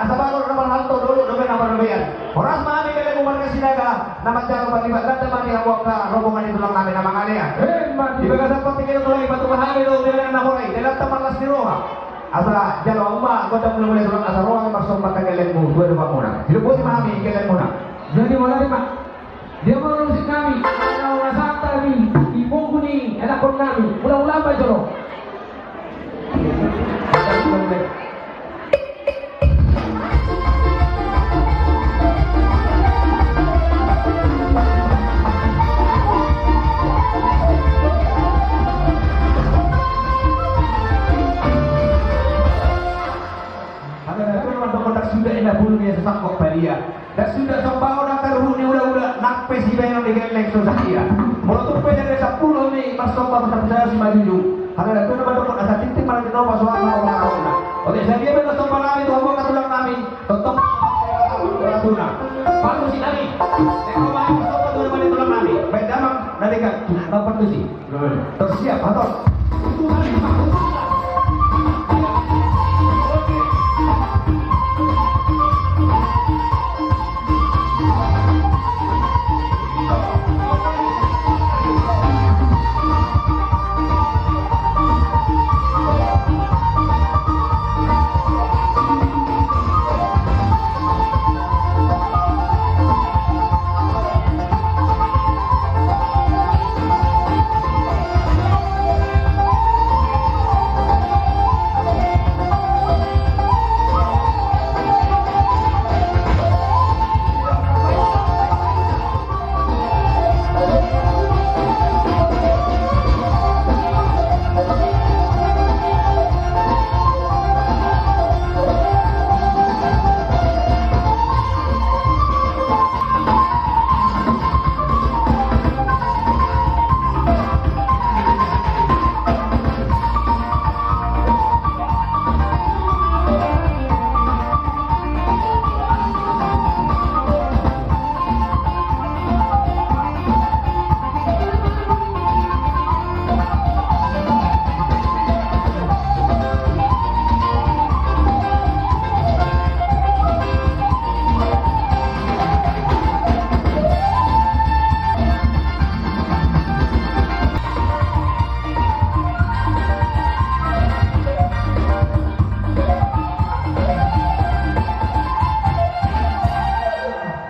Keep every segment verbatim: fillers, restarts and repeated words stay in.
asa bagot na marhalto, dolok dope na marrobean. Horas ma hami gellengmu marga Sinaga, na manjalo parlibat ganda ma di hamu angka rombongan ni tulang nami na mangalean. Emma tutu. Di bagasan partingkian on, patunga hami do di dalan na horas i, dalan na marlas ni roha. Asa jalo hamu ma gondang mulamula tulang, asa ro hami marsomba tu gellengmu, tua dopak muna. Dilumbuti ma hami gellengmuna. Jadi mulai ma. Dia ma musik nami, na ulaon nami, di pogu ni anakkon nami, mula-mula ma jolo. Ada, ada, ada, ada, ada, ada, sudah, inda bulu ni sasangkok palia. Ndang suda somba on angka ruhut ni ula-ula, nang pe sibaenon ni gelleng so sadia. Molo tung pe denggan sampulu ni marsomba, marsomba si majuju. Halaho na mandok asa tintin ma na di nopa soal na omak na omak. Oke, sadia pe na somba nami tu hamu angka tulang nami. Tongtong. Rasuna. Parmusik nami. Eko ma marsomba tu hamu angka tulang nami. Baen damang na dekat. Na parmusik. Tersiap, atau?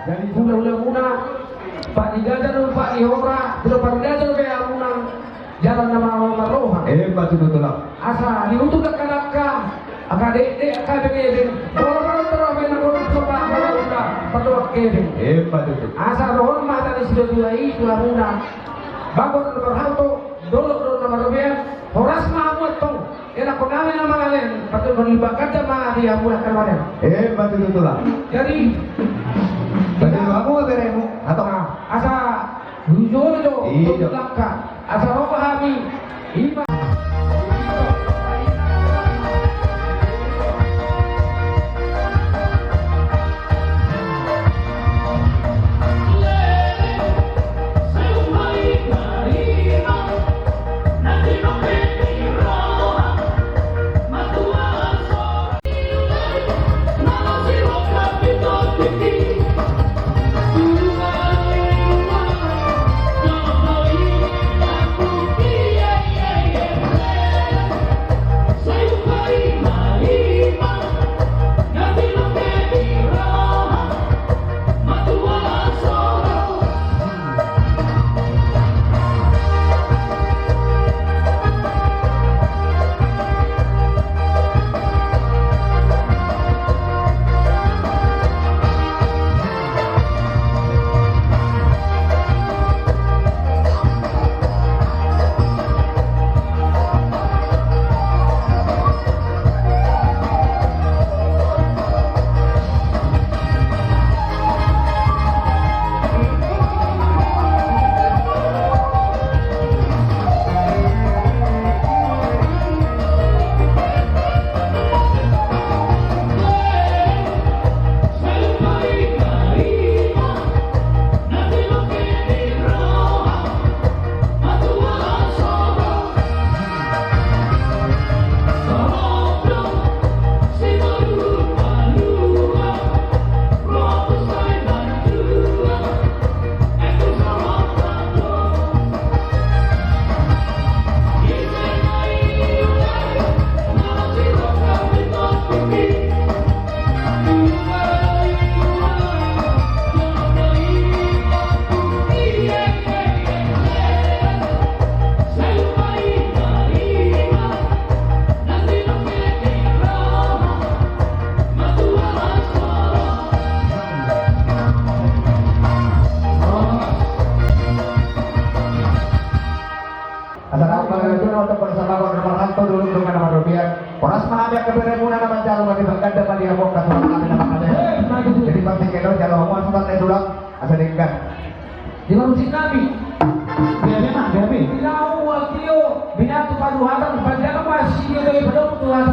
Jadi, hula-hula muna, Pak Digajar dohot Pak Dihora, sudah pardadan be amuna, jalan nama marroha. Emma tutu tulang. Asa diutuk angka dakka, angka dekdek, angka ebeng-ebeng, molo parroha be na molo soba, molo uda, parroha kebeng. Emma tutu. Asa dohon ma hata ni situa-tua i tu hamuna. Bagot na marhalto, dolok do na marrobean, horas ma hamu antong. Ela kona me nama lalen, pakai koni bakat sama di hamu angka lalen. Emma tutu tulang. Jadi, pakai hamu beremu, atau? Asa, hujur do, iya, do. Langka. Asa roba hami, ima. Pada sababan rumah rantau dulu dengan nama Robian. Horas ma hami angka beremuna na manjalo mati baganda mati amok kasuara kami nama kami. Jadi pasti kena jalo hamu asutan na tulang asa denggan. Di warung si kami. Biar memang, biar memang. Bilau wakio binatu paduhatan panjang masih dia dari padang tulang.